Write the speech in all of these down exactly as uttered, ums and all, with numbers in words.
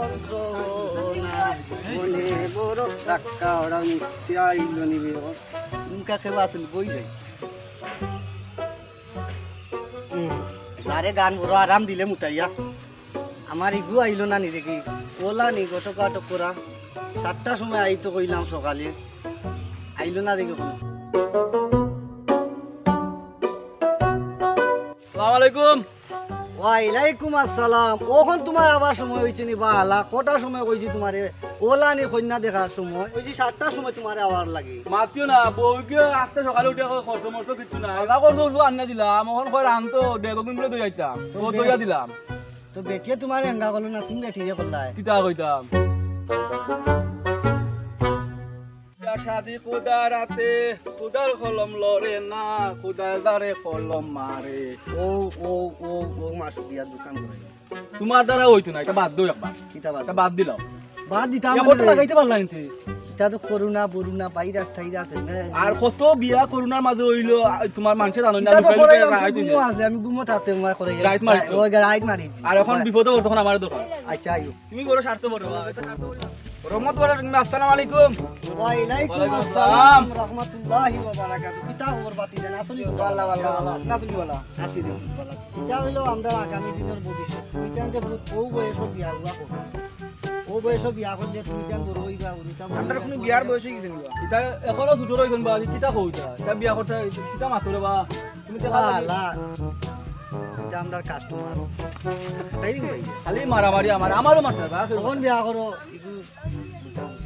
যন্ত্রণা, মনে বড় ধাক্কা, ওরা মিথ্যে আইলো নিবে। উনকা কেউ আসেনি, বই যাই। হুম, তারে গান বড় আরাম দিলে মুতাইয়া। আমার ইগু আইলো না নি দেখি, ওলা নি গটক আটক করা। সাতটার সময় আইতো কইলাম সকালে, আইলো না দেখি কোনো। আসসালামু আলাইকুম। ওয়ালাইকুম আসসালাম। অখন তুমার আবার সময় অইছে নি বালা? কটার সময় কইছি তুমারে? ওলা নি কইন্যা দেখার সময়। কইছি সাতটার সময় তুমারে আওয়ার লাগি। মাতিও না, বউকে আস্তে সকালে উঠে কয় খরচ মরচ কিচ্ছু নাই। আল্লাহ করছে উঠবো আনিয়া দিলাম, অখন কয় রান তো ডেগো মিনিট দই আইতাম। তো ও দইয়া দিলাম। তো বেটিয়ে তুমারে এঙ্গা করলো না, তুমি বেটিরে করলায়। কিতা কইতাম? বিয়া শাদি খুদার হাতে, খুদার কলম লড়ে না, খুদার দ্বারে কলম মারে। ও, ও, ও, ও, মাসুক বিয়ার দোকান করে। তুমার দ্বারা অইতো না, ইটা বাদ দেও একবার। কিতা বাদ? ইটা বাদ দিলাও। বাদ দিতাম ইটা মানে কত রে। লাগাইতে পারলা ইনতে? ইটা তো করোনা, বরোনা, ভাইরাস টাইরাস, এমনে। আর কত বিয়া করোনার মাঝে অইলো, আ, তুমার মানষে জানো না, ইটা তো লুকাই লুকাই করাই রাখাই লাগছে, তুই। ঘুমো আছে, আমি ঘুমো থাকতে মনে করে রাইত মারিছো। ওই রাইত মারিছি। আর অখন বিপদে পড়ছো, অখন আমারে দরকার। আচ্ছা, আইও। তুমি বড় স্বার্থপর বাবা, এটা স্বার্থপর। রহমত বড়, তুমি আসসালামু আলাইকুম। ওয়ালাইকুম ওয়ালাইকুম আসসালাম। আসসালাম রাহমাতুল্লাহি ওয়া বারাকাতুহু। কিতা খবর বাতি জান? আসলে ভালা, ভালা, ভালা। না, তুমি ভালা। আছি রে, ভালা। ইটা অইলো আমরার আগামী দিনর ভবিষ্যৎ। তুমি কেন যে বুঝ-, ও বয়সও বিয়া হুয়া করো। ও বয়সও বিয়া করলে তুমি কেন বড় অইবা, উরুতা বড় অইবা। আমরার কুনু বিয়ার বয়স অইগেছে নি বা? ইটা অখনো ছোট রইছইন বা, কিতা কও ইটা? ইটা বিয়া করতে, কিতা মাতো রে বা? তুমি তো ভালা। ইটা আমরার customer। তাই নি ভাই? খালি মারামারি আমার, আমারও মারতে হবে, আর কেউ অখন বিয়া করো, ইগু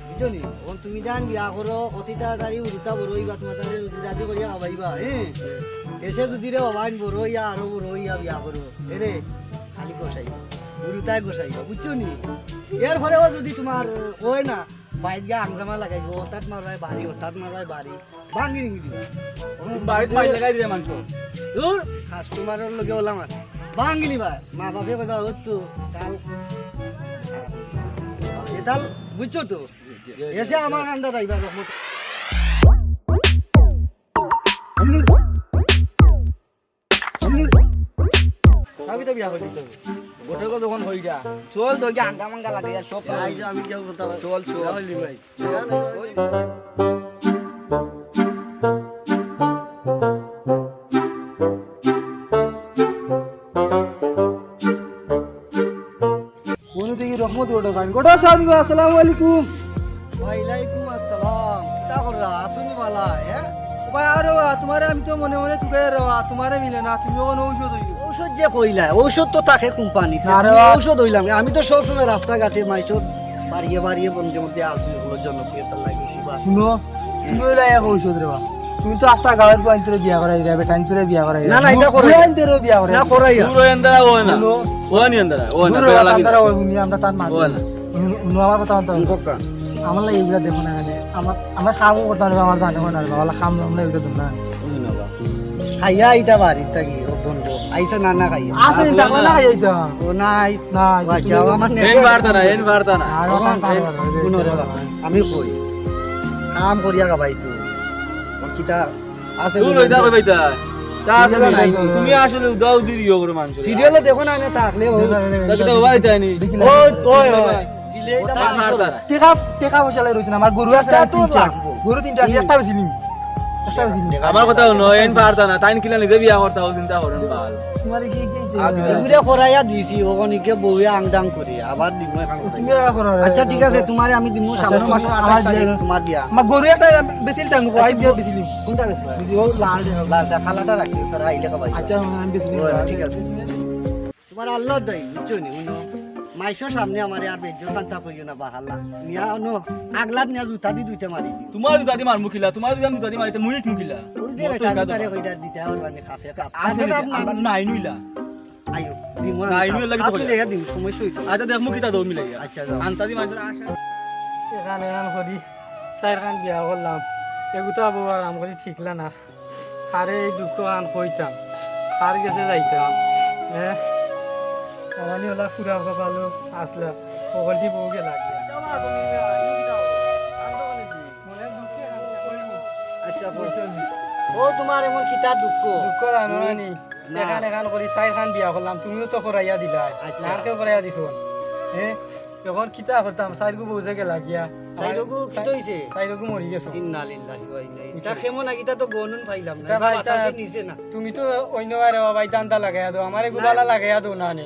বুঝছো নি? অখন তুমি জান বিয়া করো, অতি তাড়াতাড়ি উরুতা বড় অইবা, তুমার তারে রুজি রাজি করিয়া খাবাইবা, হ্যাঁ? এসে যদি রে অবাইন বড় অইয়া, আরো বড় অইয়া বিয়া করো, এরে খালি গোসাইবা, উরুতায় গোসাইবা, বুঝছো নি? এরপরেও যদি তুমার অয় না, বাইর গিয়া আংজামা লাগাইবো, অর্থাৎ মারবায় বাড়ি, অর্থাৎ মারবায় বাড়ি, ভাঙ্গি নিবি দিবা। তুমি বাড়িত মাইর লাগাই দিবে মানষর। দূর, customer-র লগে ওলা মাত। ভাঙ্গি নিবা। মা বাপে কইবা, "ও তো কাল।" এ তাল বুঝছো তো? এসে আমার কান্দা যাইবা রহমত। আমি তো বিয়া করি দিতে হবে। গোটাকে যখন হই যা, চল তো গিয়া আঙ্গা মাঙ্গা লাগে আর সব। এই যে আমি কেউ করতে পারি। চল, চল। বিয়া হইলি ভাই। মনে দেখি রহমত গোটা গান। গোটা সাহেব, আসসালামু আলাইকুম। ওয়ালাইকুম আসসালাম। কিতা কররা? আছো নি ভালা, হ্যাঁ? ও ভাই, আরে বা, তুমারে আমি তো মনে মনে তুকাই রে বা, তুমারে মিলে না, তুমি অখন ঔষধ অইছো। ঔষধ যে কইলা, ঔষধ তো থাকে কোম্পানিতে। না রে তুমি বা। ঔষধ অইলাম, আমি তো সব সময় রাস্তাঘাটে মাইষর বাড়িয়ে বাড়িয়ে বন্ধের মধ্যে আসি, ওগুলো জনপ্রিয়তা লাগে, কি বা। শুনো, তুমি অইলা এক ঔষধ রে বা। তুমি তো আস্তা গাঁওর পুয়াইন্তরে বিয়া করাই রে, বেটাইন্তরে বিয়া করাই রে। না, না, ইটা করাই না। পুয়াইন্তরেও বিয়া করাই না, রে। করাই না। দূর অয় এন্দারা অয় না। শুনো। অয় নি এন্দারা, অয় না, দূর বেয়া অয়, লাগে না। তারা অয়, হুনি, আমরা তার মাঝে। অয় না। হুনো, হুনো, আমার কথা হুনো। হুনো, কা? আমার লাগি এগুলা দেখো না কেনে? আমার, আমার কামও করতাম না, আমার জানে না, বাবা, কাম আমরা এগুলা দেবো না। হুনো না বা। খাইয়া আইতা বাড়িত থাকি, ও বন্ধ। আইসা না, না খাইয়া। আছে, না, না খাইয়া আইতা। ও নাই। নাই, ও আচ্ছা, কিছু আমার নেই। এন পারতা না, এন পারতা না। আর অখন অখন পারবা না, হুনো রে বাবা, আমি কই। কাম করিয়া খাবাই তো। ওর কিতা আছে দূর রে হইতা বন্ধু। কই বাইতা? চা আছে সিরিয়াল নি? নাই। তুমি আসলে উদাও দিও করে মানুষ। সিরিয়ালও দেখো না, না থাকলে ও। দেখো না, দেখো না, তা কিতা দেখো না। বাবা আইতা নি? দেখি না। ওই, ওই, ওই। দিলে এটা ওটা মানুষ। পারতা না। টেকা, টেকা পয়সা লাগি রইছে না, আমার গরু আছে এটা না তো তিনটা। লাগবো। গরু তিনটা আছে, একটা বেচিলিম। একটা বেচিলিম। আমার কথা হুনো, এন পারতা না, তাইন কিলা নিজে বিয়া করতা, ও চিন্তা করেন বাল। তোমার কি, কি, কি? আর বিয়া। এগুলা করাইয়া দিছি, ওখানে গিয়ে বউয়ে আংডাং করে, আবার দিব এখন। তুমি আর করো রে। আচ্ছা, ঠিক আছে, তোমারে আমি দিমু, আচ্ছা, সামনের তুমি মাসের আমার আঠাশ তারিখ বিয়া। তোমার বিয়া। আমার গরু একটা বেচিল টাইম, আচ্ছা, আই বিয়া গো-, বেচিলি। কোনটা বেচবা? বেচিলি, ও লাল দেখা। লালটা, কালাটা রাখি, তোরা আইলে কবাই। আচ্ছা, আমি বেচিলি। ও, ঠিক আছে। তোমার আল্লাহ দেই, বুঝছো নি? হুনো, মাইষর সামনে আমারে আর বেজ্জত পান্তা কইও না, বাহাল্লা। নিয়া অনো, আগলাত নিয়া জুতা দি দুইটা মারি দিও। তোমার জুতা দি মারমু কিলা, তোমার জুতা দি মারিতে মুইট মুকিলা। ওই যে বেটা, আমি তারে কইরা দিতে হবে, মানে, কাফে কাপ। আছে কাফে নি? কাপ না। আমরা নাই নুইলা। আইও, দিমু আমি নাই কাপ। নুইলা কিতা কাপ কইলা? মিলাইয়া দিমু, সমস্যা হইতো না। আচ্ছা, দেখমু কিতা দৌ মিলাইয়া। আচ্ছা, যাও। আন্তাজি মাইষর আশা। এখান এখান করি, চাইর খান বিয়া করলাম। এগুতা বউ আরাম করি ঠিকলা না। কারে এই দুঃখ আন কইতাম, কার গেছে যাইতাম, হ্যাঁ? আমানি ওলা পুরা কপালো আসলা, ওগলটি বউ গেলা। আচ্ছা, বল। ও তোমার এমন কিতা দুঃখ? দুঃখ জানো না নি? না। এখান এখান করি চাইর খান বিয়া করলাম, তুমিও তো করাইয়া দিলাই, আচ্ছা। না কেউ করাইয়া দিছো, হ্যাঁ? অখন কিতা করতাম, চাইরগু বউ যে গেলা গিয়া। চাইরগু কিতা অইছে? চাইরগু মরি গেছে। ইন্না লিল্লাহি ওয়া ইন্না ইলাইহি। ইতা কেমন আগে, ইতা তো গনন পাইলাম না। ইতা বাতাসে নিছে না। তুমি তো অইন্য বারে বাবা, ই ধান্দা লাগাইয়া দেও, আমার এগু বালা লাগাইয়া দেও না নে।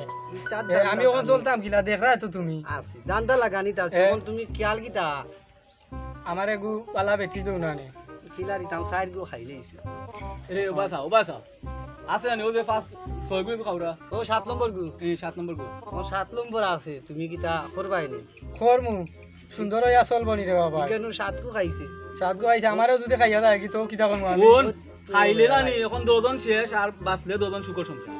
আমি অখন চলতাম কিলা, দেখরায় তো তুমি। আছি, ধান্দা লাগানিত আছি। অখন তুমি খিয়াল কিতা? আমার এগু বালা বেটি দেও না নে। খিলারি তাম চাইরগু খাইলাইছে। এরে, ওবা চাও, ওবা চাও। আছে জানি, ও যে পাঁচ, ছয়গু এগু খাওরা। ও সাত নম্বরগু। এই সাত নম্বরগু। ও সাত নম্বর আছে, তুমি কিতা করবায় নি? করমু, সুন্দর অইয়া চলবো নি রে বাবা। ইখানর সাতগু খাইছে। সাতগু খাইছে, আমারেও যুদি খাইয়া যায়, কিতা করমু আমি? খাইলে না নি, অখন দুইজন শেষ, আর বাঁচলে দুইজন সুখর সংসার।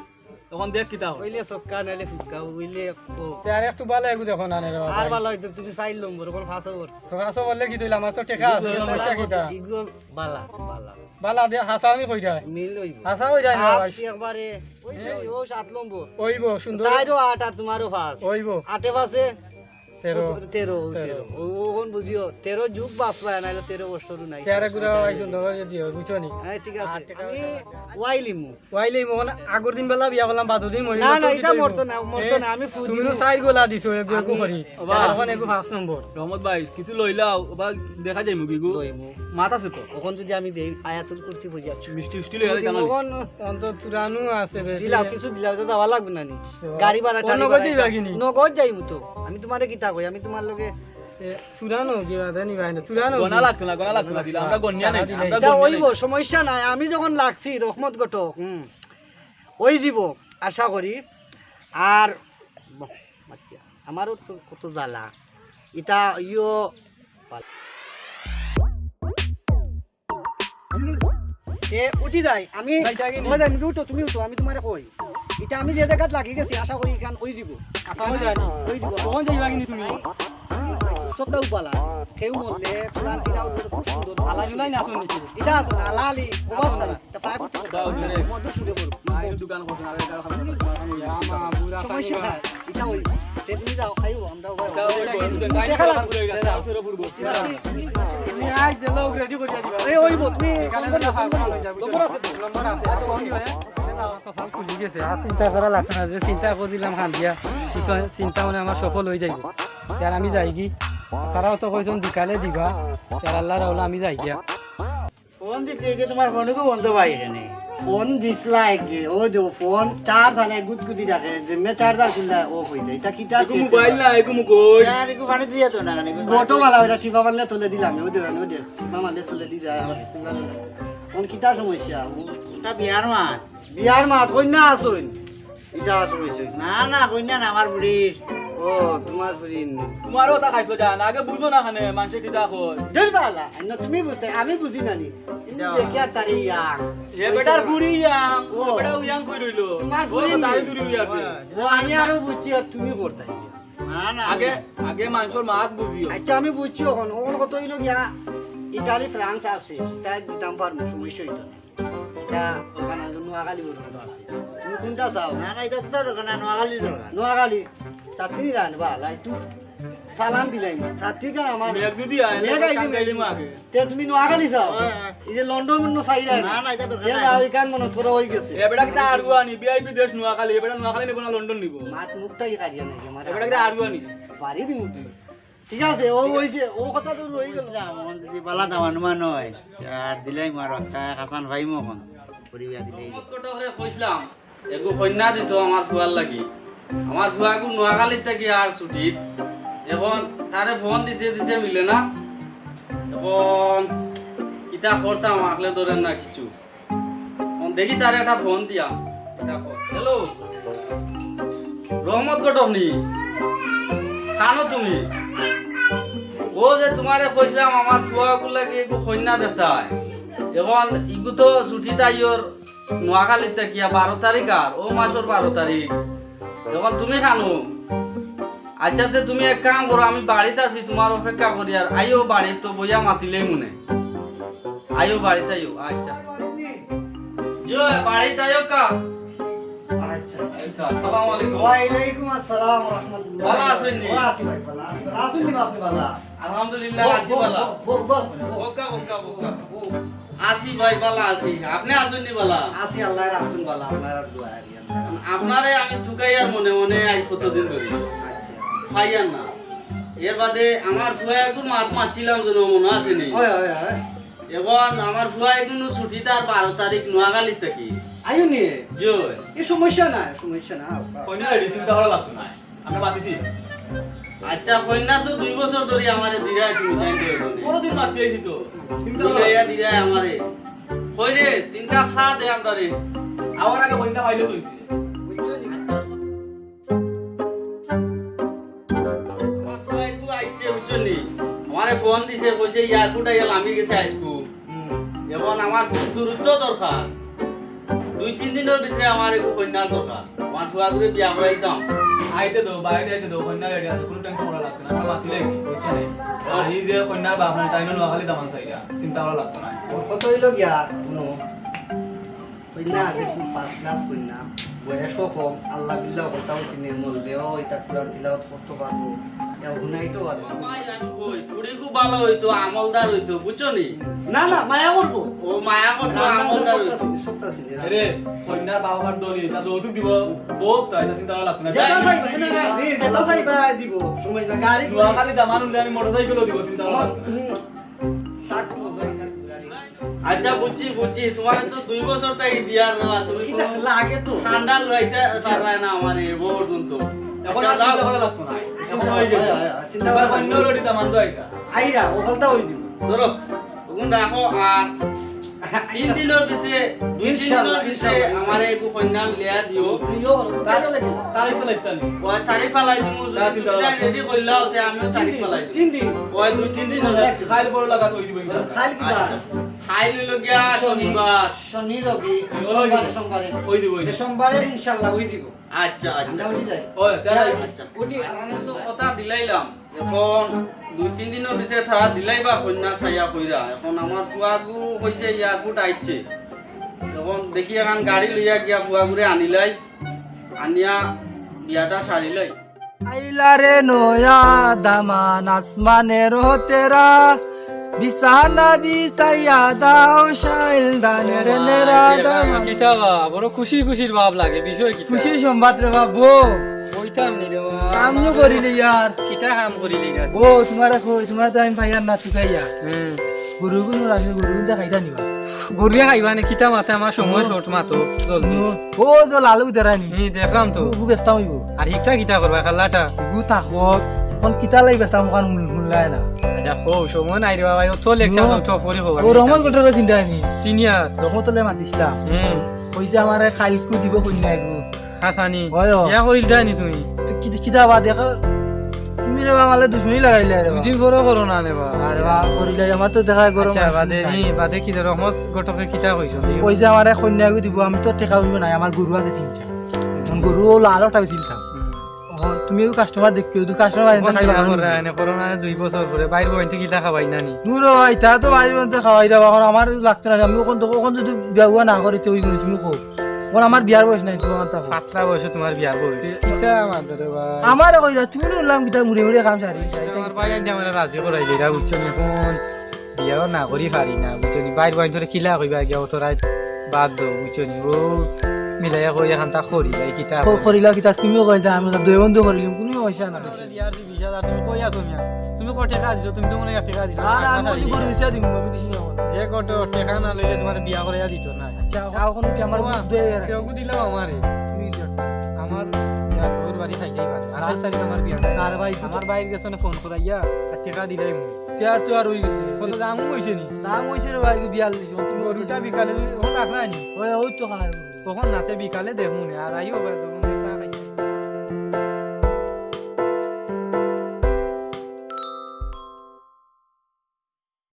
অখন দেখ কিতা অয়। অইলে ছক্কা, নাইলে ফুক্কা, অইলে ও। তে আর একটু বালা এগু দেখো না রে বাবা। আর বালা অইতো, তুমি চাইর নম্বর, অখন পাঁচও করছো। তো পাঁচও করলে কিতা অইলো, আমার তো টেকা আছে, সমস্যা কিতা? ইগু বালা, বালা। বালা দে, হাছা আমি কইরায়। মিল অইবো। হাছা কইরায় না ভাই। একবারে, ওই যে, ও সাত নম্বর। অইবো, সুন্দর। তাইরও আট আর তুমারও পাঁচ। অইবো। আটে পাঁচে তেরো। তেরো, তেরো। তেরো। ও, অখন বুঝিও, তেরো যুগ বাঁচবা, নাইলে তেরো বছরও নাই। তেরো গুড়া ভাই সুন্দর অইয়া দিও, বুঝছো নি? হ্যাঁ, ঠিক আছে। আমি ওয়াই লিমু। ওয়াইলে মন আগর দিন বালা বিয়া করলাম, বাদর দিন মরি না, গেল, না, তো ইটা কিতা মরতো অইবো? না, মরতো না, আমি ফু তুমি দিমু। তো চাইর গুলা দিছো, এগু এগু করি। ওবা। আর অখন এগু পাঁচ নম্বর। রহমত ভাই, কিছু লইলাও, ওবা দেখা যাইমু কিগু? লইমু। মাত আছে তো? অখন যুদি আমি দেই, আয়াতুল কুরসি পড়ি আর মিষ্টি উষ্টি লইয়া যাইতাম। অখন অন্ত তুরানু আছে বেশি। দিলাও, কিছু দিলাও, তো দেওয়া লাগবো না নি? গাড়ি ভাড়া, অন্য টাড়ি ভাড়া দিবা কিনি? নগদ যাইমু তো। আমি তুমারে কিতা কই, আমি তুমার লগে এ, চূড়া নও, কি বাদে নিবাই না, চূড়া নও। গনা লাগতো না, গনা লাগতো না, দিলে আমরা গনিয়া নাই, আমরা ইটা গনিয়া অইবো, নাই। সমস্যা নাই। আমি যখন লাগছি, রহমত ঘটক, হুম, অইযিবো, আশা করি। আর, বাহ, বাচ্চা, আমারও তো কত জ্বালা। ইটা ইয়ো, এ, উঠি যাই, আমি, যাই, যাই, যাই। তুমি উঠো, তুমি উঠো, আমি তুমারে কই। ইটা আমি যে জাগাত লাগি গেছি, আশা করি ইখান অইযিবো। আচ্ছা, অই যায় না। অইযিবো। কখন যাইবা কিনি তুমি? সবটা উবালা। কেউ মরলে, কোরআন তিলাওয়াত করে খুব সুন্দর। আলা জুলাই না আসুন নিচে। ইটা আসুন, আলা আলি, ওবাব সারা। তা পায়ে পড়তে দাও, ধরে। মধু ছুটে পড়ো। আইন দোকান করছে না, এটা খাবে না। ইয়া মা, বুড়া সমস্যা খাইবা। নাই। ইটা অই। তে তুমি যাও, খাইও, আমরাও খাইও। যাও, ওই বন্ধু, দেখা লাগবে। যাও, ফিরে পড়বো। তুমি আজ যে লোক রেডি করে দিবা। এই, ওই বো, তুমি এখানে ফোন করে, ফোন করে। নম্বর আছে তো? নম্বর আছে। আর ফোন দিবা, হ্যাঁ? কপাল খুলি গেছে, আর চিন্তা করা লাগতো না, যে চিন্তা করছিলাম খান দিয়া, কিছু চিন্তা মানে আমার সফল অই যাইবো। আর আমি যাইগি, তারাও তো কইছইন বিকালে দিবা, আর আল্লাহর হাওলা আমি যাইগিয়া। ফোন দিতে গিয়ে তুমার ফোনগু বন্ধ পাই এখানে। ফোন দিছলা একে, ও দে ফোন চার্জ আনে গুদগুদি রাখে, যেমনে চার্জার খুললে ও অই যায়। ইটা কিতা আছে? মোবাইল না, এগু মুকই। আর এগু পানি দিয়া তো না, এগু বটো বালা, ওটা টিপা মারলে তুলে দিলাম, ও দে, ও দে, টিপা মারলে তুলে দি যায়, আবার ফোন কিতা সমস্যা? ওটা বিয়ার মাত। বিয়ার মাত, কইন্যা আছইন? ইটা আছইন, কইছইন। না, না, কইন্যা না, আমার ফুড়ির। ও, তুমার ফুড়ির। তুমারও তা খাইছো জান, আগে বুঝো না খানে, মানষে কিতা কয়। দেখ বালা, না তুমি বুঝতে, আমি বুঝি না নি। ইটা দেখি আর তারে ইয়াং। এ বেটার ফুড়ি ইয়াং, ও। এ বেটা ইয়াং কই রইলো? তুমার ও ফুড়ি তো নি। দাড়ি দুড়ি অই আছে। ও, আমি আরো বুঝছি, আর তুমি করতাই। না, না, আগে, আমি আগে মানষর মাত বুঝিও। আচ্ছা, আমি বুঝছি অখন, অখন কত অইলো গিয়া, ইটালি ফ্রান্স আছে, তাই দিতাম পারমু, সমস্যা অইতো না। ইটা ওখানে নোয়াখালী পর্যন্ত আছে। তুমি কোনটা চাও? না, না, ইটা তো দরকার না, নোয়াখালী দরকার। নোয়াখালী? ছাত্রী রান, বালা, একটু সালাম দিলাই না। ছাত্রী কার আমার মেঘ যদি আয়, মেঘ আইলে কান মেঘ। গাইলি মাগে। তে তুমি নোয়াখালী চাও? হয়, হয়। এই যে লন্ডন মন্ডন চাই রান। না, না, ইটা দরকার তে নাই। যাও, ইখান মনে থোড়া অই গেছে। এ বেটা কিতা আরুয়া নি, ভি আই পি দেশ নোয়াখালী, এ বেটা নোয়াখালী নিবো না লন্ডন নিবো? মাত মুখটাই কাটিয়া নাই, আমার এ বেটা কিতা আরুয়া নি? বাড়ি দিমু তুই। ঠিক আছে, ও অইছে, ও কথা তো রই গেল। বুঝলাম, অখন যদি বালা দামান মান অয়, আর দিলাই মারো, তা কাসান ভাই মো অখন, পরিবার দিলাই। মোহাম্মদ কটকরে কইছলাম, এগু কইন্যা দিতো আমার ফুয়ার লাগি। আমার ফুয়াগু নোয়াখালীত থাকি আর ছুটিত। অখন তারে ফোন দিতে দিতে মিলে না। অখন কিতা করতাম, আকলে ধরের না কিছু। অখন দেখি তারে একটা ফোন দিয়া। কিতা কর? হ্যালো। রহমত ঘটক নি? কানো তুমি? ও যে তুমারে কইছলাম আমার ফুয়াগুর লাগি এগু কইন্যা দেখতায়। অখন ইগু তো ছুটিত আইয়র নোয়াখালীত থাকিয়া বারো তারিখ আর, অউ মাসর বারো তারিখ। অখন তুমি কানো? আইচ্ছা, তে তুমি এক কাম করো, আমি বাড়িত আছি, তুমার অপেক্ষা করি, আর আইও বাড়িত, তো বইয়া মাতিলেই মনে। আইও বাড়িত আইও, আইচ্ছা। জি, বাড়িত আইও কা। আইচ্ছা, আইচ্ছা। আইচ্ছা, আসসালামু আলাইকুম। ওয়ালাইকুম আসসালাম ওয়া রাহমাতুল্লাহ। ভালা আছইন নি? ও, আছি ভাই, ভালা আছি। ভালা আছইন নি আপনি, ভালা? আলহামদুলিল্লাহ, বও, আছি বও, ভালা। বও, বও, বও, বও। বউক্কা, বউক্কা, বউক্কা। আছি ভাই, ভালা আছি। আপনে আছইন নি ভালা? আছি, আল্লায় রাখছইন ভালা, আপনার দোয়ায় আর কি। আপনারে আমি তুকাইয়ার মনে মনে আইজ কতদিন ধরি। আইচ্ছা। পাইয়ার না। এর বাদে আমার ফুয়া এগুর মাত মাতছিলাম যেন, মনো আছে নি? অয়, অয়, অয়। এখন আমার ফুয়া এগুর ছুটি তার বারো তারিখ নোয়াখালী থাকি। আইও নি? জি অয়। এ সমস্যা নাই, সমস্যা না। কইনা রেডি, চিন্তা করা লাগতো না। আমরা মাতিছি। আচ্ছা, কইনা তো দুই বছর ধরি আমারে দিরায় তুমি তাই তো এখানে। কোনোদিন মাতি আইছি তো। চিন্তা করা মিলাইয়া দিরায় আমারে। কই রে, তিন কাপ চা দে আমরারে। আওয়ার আগে কইনা পাইলে তো অইছে। বুঝছো নি? আচ্ছা। আমার ফুয়া এগু আইছে, বুঝছো নি? আমারে ফোন দিছে, কইছে এয়ারপোর্ট আইয়া লামি গেছে আইজকু। হুম। এখন আমার খুব দ্রুত দরকার, দুই তিন দিনর ভিতরে আমার এগু কইনার দরকার। আমার ফুয়াগুরে বিয়া করাইতাম। আইতে দেও, বাইরে আইতে দেও, কইনা রেডি আছে, কোনো টেনশন করা লাগতো না। আমরা মাতিলে, বুঝছো নি? আর এই যে কইনার বাপ নাই, তাইন নোয়াখালী দামান চাইরা, চিন্তা করা লাগতো না। ওর কথা অইলো গিয়া, হুনো, কইনা আছে খুব ফার্স্ট ক্লাস কইনা, বয়সও কম, আল্লাহ বিল্লাহ কথাও চিনে, মরলেও ইতা কোরআন তিলাওয়াত করতে পারবো, ইয়া হুনাইতেও পারবো। ভাই, আমি কই, ফুড়ি খুব ভালা অইতো, আমলদার অইতো, বুঝছো নি? না, না, মায়া করবো। ও মায়া করতো, না, না, না, আমলদার সবটা অইতো। চিনি, সবটা চিনি, না। আরে, কইনার বাবা মার দলিল, তা যৌতুক দিব, বউ তো, ইতা চিন্তা করা লাগতো না। যেটা যাই, চাইবা, না, না, না, জি, যেটা চাইবা, দিব, সময় না, গাড়ি নোয়াখালী দামান উঠলে আমি মোটরসাইকেলও দিব, চিন্তা করা লাগতো না। হুম। আচ্ছা, বুঝছি, বুঝছি। তোমারে তো দুই বছর থাকি দিয়ার না, তুমি কিতা কোনো লাগে তো? ঠান্ডা লইতে পাররায় না আমারে, এ পর্যন্ত। এখন আচ্ছা, আর চিন্তা যাও। করা লাগতো না। এখন অই গেছে। হয়, হয়, হয়, চিন্তা করা লাগতো না। অন্য রুটি দামান দো এটা। আইরা, ও কথা অই দিব। ধরো, ওগুন রাখো আর তিন দিনর ভিতরে, দুই তিন ইনশাআল্লাহ, দিনর ভিতরে ইনশাআল্লাহ, ইনশাআল্লাহ। আমারে এগু কইনা লিয়া দিও। তুইও বলো, তো তার-, কেন লাগে না? তারিখ তো লাগতো না। ওই তারিখ ফালাই দিমু, যদি তারিখ তুমি ফালাই তাই রেডি করলাও, তে আমিও তারিখ ফালাই দিমু। তিন দিন। ওই দুই তিন দিন হলে। খাইল বড় লাগা তো অই দিব ইনশাআল্লাহ। খাইল কি বার? আচ্ছা। খাইল অইলো গিয়া শনি। শনিবার। শনি, রবি, ওই সোমবারে, সোমবারে। অই দিব, অই দিব। সোমবারে ইনশাআল্লাহ অই দিব। আচ্ছা, আচ্ছা। আমরা উঠি যাই। ওই, তাহলে আচ্ছা। উঠি, আর আমি তো কথা দিলাইলাম। এখন দুই তিন দিনর ভিতরে তারা দিলাইবা কইনা চাইয়া কইরা। এখন আমার ফুয়াগু কইছে এয়ারপোর্ট আইছে। এখন দেখি এখন গাড়ি লইয়া গিয়া ফুয়াগুরে আনিলাই, আনিয়া বিয়াটা সারিলাই। আইলা রে নয়া দামান আসমানের হতেরা, বিছানা বিছাইয়া দাও শাইল দানের নেরা দামান। কিতা বা, বড় খুশি খুশির ভাব লাগে, বিষয় কিতা? খুশির সংবাদ রে বা, বউ। কইতাম নি রে বা। কাম নু করিলে ইয়ার। কিতা কাম করিলি না? বউ, তোমারে কই, তোমারে তো আমি পাইয়ার না তুকাইয়া। হুম। গরুগুন রাখলে গরুগুন তো খাইতা নিবা। গরুয়ে খাইবা নে, কিতা মাতে আমার সময় হুম। শর্ট মাতো, জলদি। হুম। ও তো লালু দেরানি। নি দেখলাম তো। গু বেচতাম অইব। আর হিকটা কিতা করবা, কাল্লাটা? গু থাকো, এখন কিতা লাগি বেচতাম, ওখান হুন-, হুনলায় না। আচ্ছা, হো, সময় নাই রে বাবা, ও তো লেকচার হুম। দাও, টপ করি হবা। ও রহমত গোটরে চিন্তা নি। সিনিয়র। রহমত হলে মাতিছিলাম। হুম। কইছে আমারে খাইলকু দিব কইনা এগু। হাসানি। হয়, হয়। ইয়া করিল যায়নি তুমি? তো কি, কিতা বা দেখো, তুমি রে বা আমালে দুশমনি লাগাইলে রে বা। দুই দিন পরে করো না রে বা। আরে বা, করিলাই, আমার তো দেখা গরম আচ্ছা, আছে, বাদে নাই। ই, বাদে কি রে, রহমত ঘটকে কিতা কইছো? কইছে আমারে কইনা এগু দিব, আমি তো টেকা উঠবো নাই, আমার গরু আছে তিনটা। এখন গরু ও লাল ওটা বেচিলতাম। হুম। ও, তুমি এগু কাস্টমার দেখিও, তুই কাস্টমার আনতে এখন খাইবা বিয়া না করে, নি? এনে করো না, দুই বছর পরে, বাইর বইনতে কিতা খাবাই না নি? দূর ও ভাই, তা তো বাইর বইনতে খাওয়াই যাবো, এখন আমার লাগতো না, আমি ওখান তো, ওখান যদি বিয়া না করে, তুই, তুমি কও। ওর আমার বিয়ার বয়স নাই, তুমি আমার তা কও। পাতলা বয়সে তোমার বিয়ার বয়স। এ- কিতা আমার ধরে ভাই? আমারে কইরা, তুমি না বললাম কিতা মুড়ে মুড়ে কাম সারি। আমার ভাই আনতে আমার রাজি করাই দিলা, বুঝছো নি? এখন বিয়াও না করি পারি না, বুঝছো নি? বাইর বইন তোরে কিলা কইবা গিয়া, অত রাইত বাদ দেও, বুঝছো নি? ও মিলাইয়া কই এখন তা করি যাই, কিতা ক-, করি? করিলা কিতা? তুমিও কই যা, আমি দুই বন্ধু করিলাম, কোনো পয়সা না। বিয়ার বিশ হাজার তুমি কই আছো মিয়া? তুমি কত টেকা দিছো? তুমি তো মনে হয় এক টেকা দিছো না। না, না, আমি ওই যে গরু বেচিয়া দিমু, আমি দিছি না এখন। যে কত টেকা না লইলে তোমার বিয়া করাইয়া দিত না। আচ্ছা, এখন কি আমার ও, মুখ ধুয়ে বেড়ায়? কেউ দিলাও আমারে। তুমি কি করছো? আমার বিয়া তোর বাড়ি খাইতেই পারে। না। আঠাশ তারিখ আমার বিয়া। না রে ভাই, তুই তো আমার বাইর গেছে না ফোন করাইয়া, আর টেকা দিলাই মনে। তে আর তো আর হই গেছে। কত দাম হইছে নি? দাম হইছে রে ভাই, বিয়াল্লিশ। তুমি কত গরুটা দিলে? বিকালে তুমি ওখানে রাখলাই নি? ওই, ওই তো খাওয়ার। কখন নাতে বিকালে দেখমু নে, আর আইও বা যখন